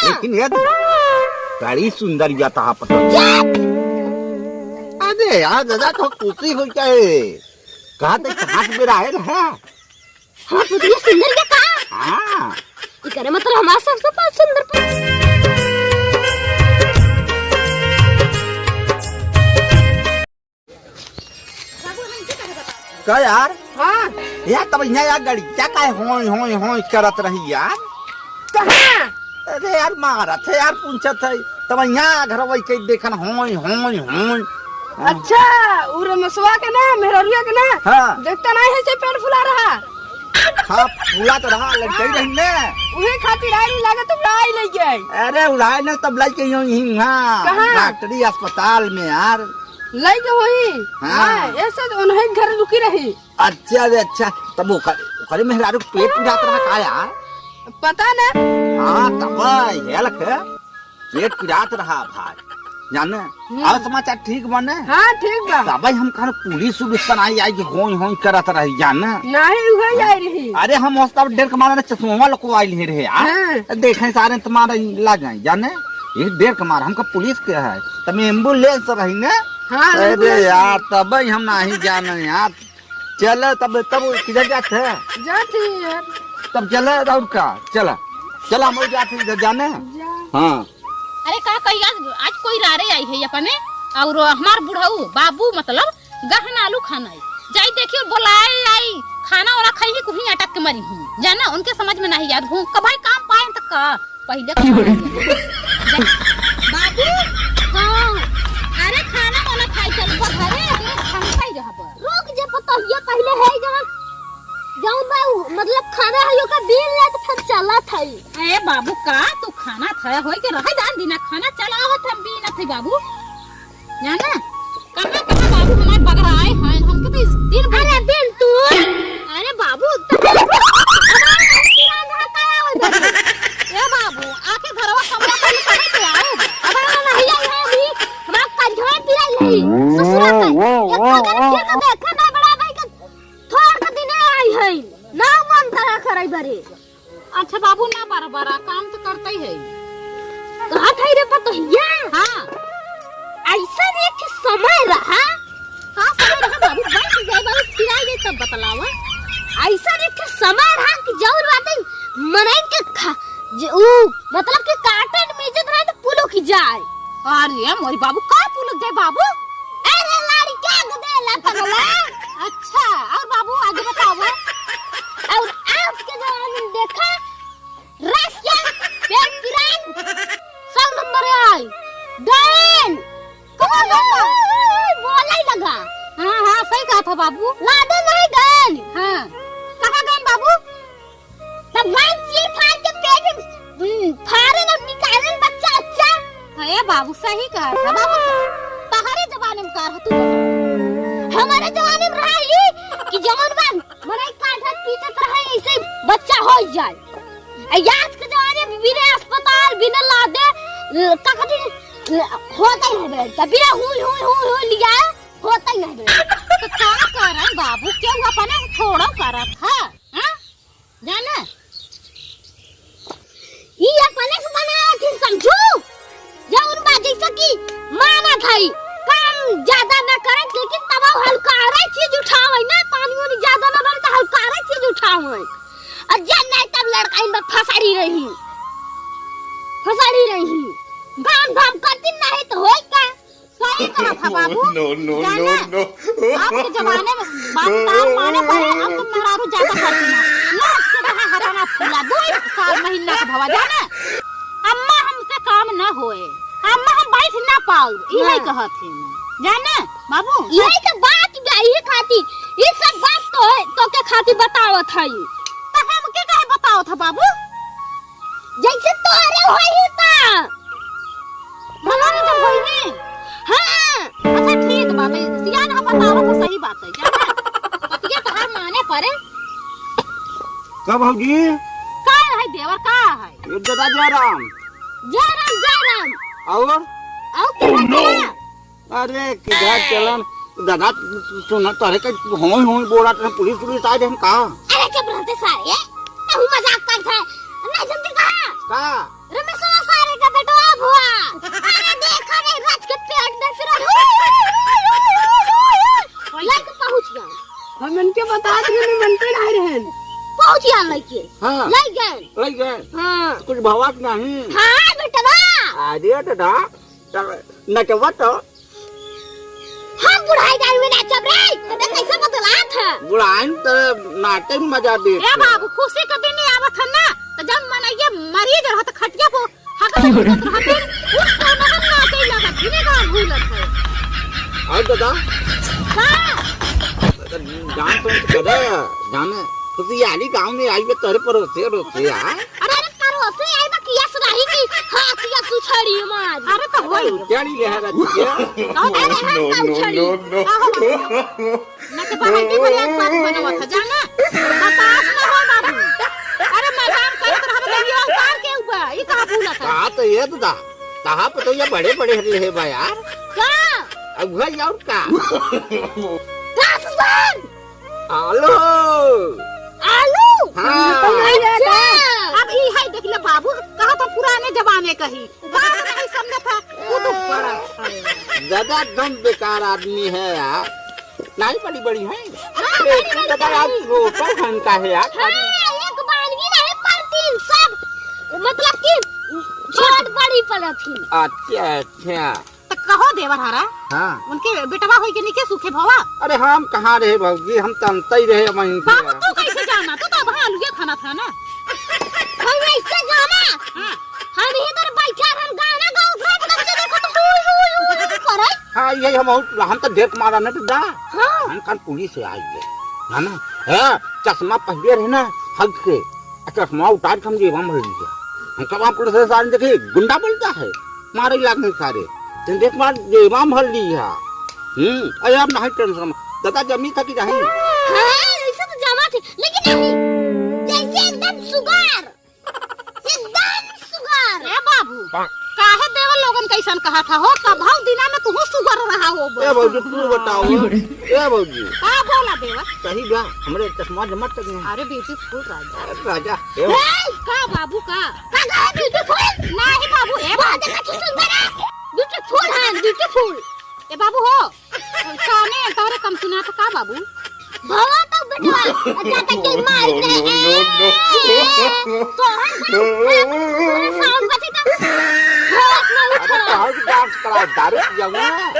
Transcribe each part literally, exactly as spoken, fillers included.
लेकिन ये तो बड़ी सुंदर या तहा पता। अरे यार, दादा, तो खुशी हो जाए। कहा थे, कहाँ से मेरा है ना? हाँ, तो ये सुंदर क्या कहा? हाँ। ये करे मतलब हमारा सबसे पास सुंदर पास। का यार? हाँ। यार, तब यहाँ यार गड़िया काहे होय, होय, होय करत रही यार? कहाँ? अरे यार, मारत है यार, पूछत है। तब यहाँ घर वही के देखन होय, होय, होय। हाँ। अच्छा, उ रमेशवा के ना, मेहररुआ के ना? हाँ। देखता नहीं है, से पेट फुला रहा। हाँ, फुला तो रहा, लड़कई रही ने। उहे खातिर आई नहीं लागे, तो उड़ाई ले गए। अरे, उड़ाई नहीं, तब लइके यूं ही, हाँ, कहाँ? डॉक्टरी अस्पताल में यार। लइके वही? हाँ। हाँ, ऐसे तो उन्हीं घर रुकी रही। अच्छा रे, अच्छा, तब ओकर-, ओकरे मेहरारू के पेट पिरात रहा का यार? पता ना। हाँ, तब हेलक पेट पिरात रहा भाई, जाने? हम्म। और समाचार ठीक बने? हाँ, ठीक बा। तब हम कहन पुलिस उलिस त नाहीं आई कि होई होई करत रही, जाने? नहीं, उहे आई रही। अरे, हम उस तब डर के मारे चश्मा लको आइल ही रहे यार। हाँ। देखे सारे तुम्हारे ला जाए, जाने? ये डर के मारे हमका पुलिस के है, तब एम्बुलेंस रही ने? हाँ, अरे एम्बुलेंस। यार, तब हम नहीं जाने यार। चला तब, तब किधर जात है? जात ही यार। तब चला और का? चला। चला, हम जात ही इधर जाने। जा। हाँ। अरे का कही, आज, आज कोई रारे आई है अपने, और हमार बुढ़ऊ बाबू मतलब गहना आलू खाना आई। जाई देखियो, बोलाए आई, खाना वाला खाई ही, कुहीं अटक के मरी ही। जाना, उनके समझ में नहीं यार, हूँ कभाई काम पाए तो का। पहिले खाना ले। बाबू, हाँ, अरे खाना वाला खाई चल पर घरे, अरे खाना खाई जहाँ पर। रुक जे पतोहिया, पहिले है जवन, जवन बा उ, मतलब खाना है ओकर बिल ले तो फिर चलत है। ए बाबू का तू खाना खाया होई के रहे दान दिना खाना चलावत हम बीनत है बाबू। जाना? कहाँ, कहाँ बाबू हमार बगराए हैं? हमके तो इस दिन भर अरे बिन तू। अरे बाबू, तो ए बाबू, आके घरवा कमरा पर निकल के आओ। अब हम नहीं आई है अभी। हमार कंधवा पिराई नहीं। ससुरा का। एक तो देखे ना, देखे ना बड़ा भाई का थोड़ के दिने आई है। ना मन करा करे बरे। अच्छा बाबू, ना बड़ा बड़ा काम तो करते ही है। कहा था रे पतोहिया? हाँ। ऐसा एक समय रहा। का समय रहा बाबू? बैठ जाए बाबू, फिर आइए तब बतलावा। ऐसा एक समय रहा कि जौन बातें मनई के खा-, जे ऊ, मतलब कि काटन में इज्जत रहे तो पुलो की जाए। अरे मोरी बाबू, का पुलो जाए बाबू? अरे लड़का के देला पगला। अच्छा, और बाबू आगे बताओ। और आज के जमाने में देखा, रस क्या? पेट पिरान? सौ नंबर आए। डायन। कहाँ गंगा? बोला ही लगा। हाँ, हाँ, सही कहा था बाबू। लादे नहीं गए। हाँ। कहाँ गए बाबू? तब गाय चीर फाड़ के पेट, हम्म, फाड़े ना निकाले बच्चा, अच्छा। हाँ, ए बाबू, सही कहा था बाबू। तहरे जमाने में का रहा तू बता। हमारे जमाने में रहा ही कि जवन बा मनई काटत पीटत रहे, ऐसे बच्चा हो जाए। आ आज के जमाने में बिना अस्पताल, बिना लादे, अ, का कहते, अ, होता ही नहीं बेटा। बिना हुई, हुई, हुई, हुई लिया, होता ही नहीं बेटा। तो का करन बाबू, केहू अपने से थोड़ो करत है, हाँ? जाना? ई अपने से बनावत ही समझू। जौन बा जैसे कि मानत हई, काम ज्यादा न करत, लेकिन तब हल्का रे चीज उठावे ना, पानी उनी ज्यादा न बने तो हल्का रे चीज उठावे। और जब नहीं तब लड़का इनमें फसड़ी रही, फसड़ी रही। काम धाम करती नहीं तो होई का? सही कहा था बाबू। No, no, जाना, no, no। आपके जमाने में बाबू तार माने पड़े, अब तो मेहरारू ज्यादा करती ना। लाज के कहा हटाना फूला, दो साल महीना के भवा जाना। अम्मा हमसे काम ना होए, अम्मा हम बैठ ना पाऊ, इहे हाँ। कहत है ना। जाना बाबू। यही तो बात बा, यही खातिर, ये सब बात तो है, तो के खातिर बतावत है। तो हम के काहे बतावत है बाबू? जैसे तोरे होई ता। भला नहीं जब होई ने। हाँ। अच्छा ठीक बात है, सियान हम बताओ तो सही बात है, जाना? पतिया कहा माने पड़े। का भौजी? का है देवर, का है? ये दादा जय राम। जय राम, जय राम। और? और के बा? अरे, किधर चलन? दादा, सुना, तोरे के होई होई बोला, तोरे पुलिस, पुलिस आए रहन का? अरे, चुप रहते सारे, तू मजाक करत है। नहीं जानते कहा? का? रमेशवा से बतात रहे, मैं मनते ना रहन। पहुँच गया लइके। हाँ। लइ गए। लइ गए। हाँ। कुछ भवा के नहीं। हाँ, बेटवा। अरे दादा, तब नचवा तो। हम बुढ़ाई जाए में नाचब रे, तबे कैसे बतलात है? बुढ़ाई में तो नाचे में मजा देत ए है। बाबू, खुशी के दिन आवत है ना, तो जब मनइया मरीज रहत खटिया पर हकत हकत रहत, उस तो नहन नाचे लगत, जिने गाँव भूलत है। और दादा? का? जान तो कदा, जाने, खुशियाली गाँव में आई है, तोरे परोसे, रोसे, हाँ? अरे, अरे, परोसे आई बा, किया सुनाही की, हाँ, किया सुछड़ी मार। अरे, तो होई। उचड़ी ले है, रचिया। अरे, हाँ, no, no, उछड़ी। No, no। आहो, बाबू। ना तो बहाई के भैया बात बनवा था, जाना? बतास ना हो, बाबू। अरे, मजाक करत रहब, तो ये उतार के हुआ, ये कहाँ भूला था? कहा तो ये तो था। कहा पे तो ये बड़े बड़े हल्ले है बा यार। का? अब वही और का? दस हजार। आलू। आलू? हाँ। अच्छा। अब ई है, देख ले बाबू, कहा तो पुराने जमाने का ही। बात नहीं समझा था, वो तो बड़ा है। दादा, एकदम बेकार आदमी है यार। नहीं, बड़ी बड़ी है। हाँ, एक बड़ी बड़ी दादा, है। आप फोटो खींचता है यार। हाँ, एक बानगी नहीं पड़ती, सब, मतलब कि छोट बड़ी पड़त ही। अच्छा, अच्छा। त कहो देवर हरा, हाँ। उनके बेटवा होई के निके सुखे भवा। अरे हम कहाँ रहे भौजी, हम तो अंत ही रहे, हम इनके बाबू, तू कैसे जाना? तू तो अब आलूए खाना था ना। हम ऐसे जाना। हाँ। हम इधर बैठा, हम गाना गाओ, घर तक से देखो तो हुई, हुई, हुई, हुई करे। हाँ, ये हम और, हम तो देख मारा ना तो दा। हाँ। हम कान पुलिस से आई है, है ना? है, चश्मा पहले रहे ना, हग के। आ चश्मा उतार के हम जेबा में भर लिया। हम कब आप पुलिस वाले सारे देखे, गुंडा बोलता है, मारे लाग नहीं सारे। तुम देख मार जेबा में भर लिया। हम्म, अरे आप नहीं टेंशन में। दादा जमी था कि नहीं? हाँ, ऐसे तो जमा थे, लेकिन नहीं, जैसे एकदम सुगार, एकदम सुगार। ए बाबू, काहे देवर लोगन कैसन कहा था हो? कभौ दिना में तुहू सुगर रहा हो बा। ए भौजी, तू बताओ। ए भौजी। का बोला देवर? सही बा, हमरे चश्मा जमा तक नहीं। अरे beautiful राजा। अरे राजा, ए। ए, का बाबू का? का कहे beautiful? नहीं बाबू, ए बाबू। देखा तू सुंदर है। Beautiful है, beautiful। ए बाबू हो, काने तोहरे कम सुना तो का बाबू? भवा तो बेटवा, अच्छा तक के मार दे। No, no, no, no। ए, तोहर, तोहर sound बजे का। होश में उठ। अरे कहाँ की dance करा, दारू पिया हुआ है?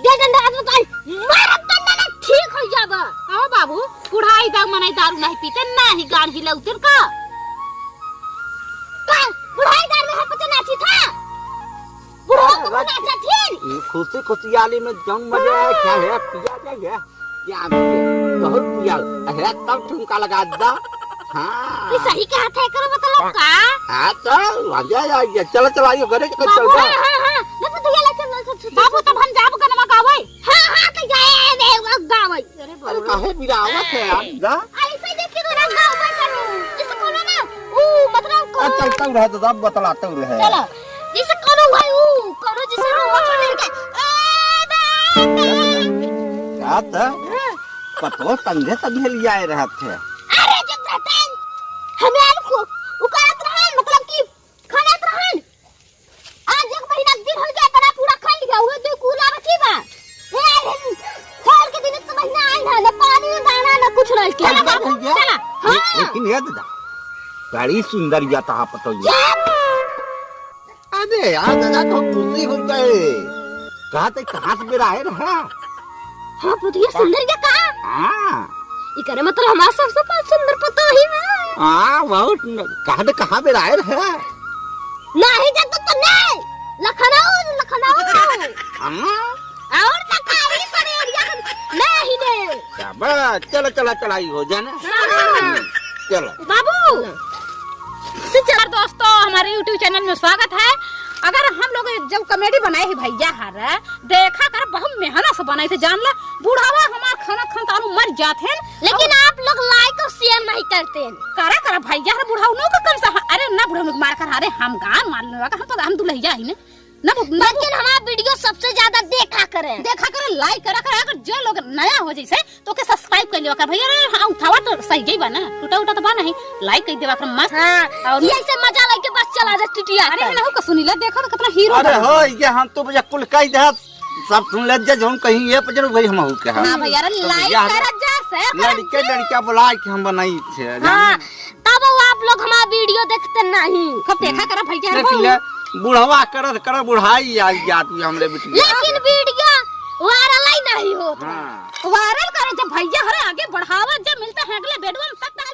दे डंडा हाथ में काल, मारब डंडा ना ठीक हो जाबा। आओ बाबू, बुढ़ाई दाऊ मनई दारू नहीं पीते, ना ही गान हिलौते का। का बुढ़ाई दारू में हम पता नाची था? बुढ़वा को अरे नाचा थी? ये खुशी खुशियाली में जौन मजा है, क्या है, पिया जाए है? क्या है? बहुत पिया है, तब ठुमका लगा दा। हाँ। ये सही कहा था, एकरो मतलब का? हाँ, तो मजा आ गया। चलो, चलो, आइए, घरे के बाबू, चल हाँ, हाँ, हाँ। बाबू, तू ये ले चल, चल, चल, चल। बाबू, तब हम जाब गनमा गावे। हाँ, हाँ, तो जाए, आए, आए, वो गावे। अरे, अरे, बाबू। काहे बिरावत है यार, जा। ऐसे देख के तो रंगा ऊपर कर, जैसे कोनो ना, ऊ, मतलब, आ, कोनो चलता रहे तो सब बतलाते रहे। चलो, जैसे कोनो भाई, ऊ, कोनो जैसे रोवा छोड़ के, ए, बे, बे। का था? हाँ। पतो संगे संगे लियाए रहत है। अरे, चुप रहते हैं। हमें आलू को उकारत रहे, मतलब कि खानत रहन। आज एक महीना के दिन हो गया, इतना पूरा खा लिया, वो दो कूला रखी बा। ए, आए दिन, छोड़ के दिन एक महीना आए ना, ना पानी, ना दाना, ना कुछ नहीं किया। अरे, चला बाबू, भैया, चला। ले-, हाँ। लेकिन ये दादा, बड़ी सुंदर या तहा पतोहिया। चुप। अरे यार, दादा, तो खुशी हो गए। कहा थे, कहाँ से बेरा आए रहा? हाँ, बुधिया सुंदर के का? हाँ। इकरे मतलब हमार सबसे पास सुंदर पतोही बा। हाँ, बहुत न-, कहाँ से कहाँ बेरा आए रहे? नाही जात तो नहीं, लखनऊ, लखनऊ। हाँ? और ना कहीं सारे area में नहीं ने। शाबाश, चलो, चलो, चढ़ाई हो जाना। हाँ। चलो। बाबू, नमस्ते दोस्तों, हमारे YouTube channel में स्वागत है। अगर हम लोग जब comedy बनाए ही भैया हर, देखा कर, बहुत मेहनत से बनाए थे, जान ले, बुढ़ावा हमार खाना खान तारू मर जात हैं। लेकिन आप लोग like और share नहीं करते हैं। करा, करा भैया हर, बुढ़ाऊ नो का कम से, अरे ना बुढ़ाऊ नो मार कर, अरे हम गान मार लेवा का, हम तो, हम दुल्हैया ही ने। ना, ना, लेकिन हमार video सबसे ज्यादा देखा करें। देखा करें, like करा करें। अगर जो लोग नया हो जैसे, तो के subscribe कर लियो का भैया। अरे हाँ, उठावा तो सही गई बा ना, टूटा उटा तो बा नहीं, like कर देवा कर मस्त। हाँ, और ये ऐसे मजा लेके बस चला जा टिटिया अरे कर। ना हो का सुनीला, देखो तो कितना हीरो अरे बा। हो, ये हम तो भैया कुल कह दे, सब सुन ले जा, जौन कहीं ये पर जरूर भाई हम हो के हाँ। हाँ भैया, अरे तो like भैया, करत जा, share करत लड़के जा। लड़का बुला के हम बनाई थे, हाँ, जाने? तब वो आप लोग हमारा video देखते नहीं। खूब देखा करा भैया, देख हो। ले, बुढ़वा करत करत बुढ़ाई आ गया तू हमरे बिटिया। लेकिन video viral ही नहीं होत। हाँ। Viral करो जब भैया, हरे आगे बढ़ावा जब मिलता है अगले bedroom में तब तक